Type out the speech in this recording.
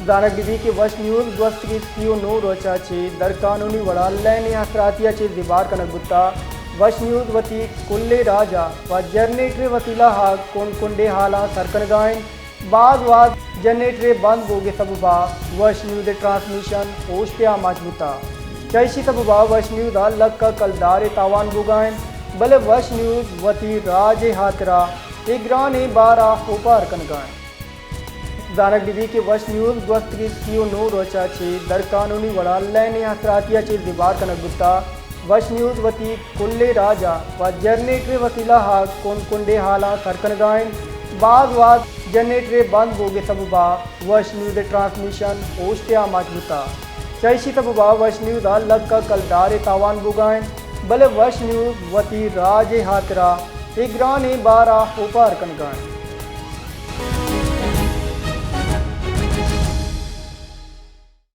زانگ بہ بیت کہ وش نیوز گوستگیں سی و نو روچ ءَ چہ درقانونی وڑا لین ءِ آسراتی ءَ چہ زبہر کنگ بوتگ۔ وش نیوز وتی کلیں راج ءَ پہ جنریٹر ءِ وسیلہ ءَ کنڈ کنڈ ءِ حالاں سر کنگ ءَ اِنت۔ باز وھد جنریٹر ءِ بند بوگ ءِ سبب ءَ وش نیوز ءِ ٹرانسمیشن اوشت ءِ آماچ بوتگ۔ چہ ایشی ءِ سبب ءَ وش نیوز ءَ لکھ ءَ کلدار ءِ تاوان بوگ ءَ اِنت، بلے وش نیوز وتی راج ءِ ھاترا اے گرانیں بار ءَ اوپار کنگ ءَ اِنت۔ زانگ بہ بیت کہ وش نیوز گوستگیں سی و نو روچ ءَ چہ درقانونی وڑا لین ءِ آسراتی ءَ چہ زبہر کنگ بوتگ۔ وش نیوز وتی کلیں راج ءَ پہ جنریٹر ءِ وسیلہ ءَ کنڈ کنڈ ءِ حالاں سر کنگ ءَ اِنت۔ باز وھد جنریٹر ءِ بند بوگ ءِ سبب ءَ وش نیوز ءِ ٹرانسمیشن اوشت ءِ آماچ بوتگ۔ چہ ایشی ءِ سبب ءَ وش نیوز ءَ لکھ ءَ کلدار ءِ تاوان بوگ ءَ اِنت، بلے وش نیوز وتی راج ءِ ھاترا اے گرانیں بار ءَ اوپار کنگ ءَ اِنت۔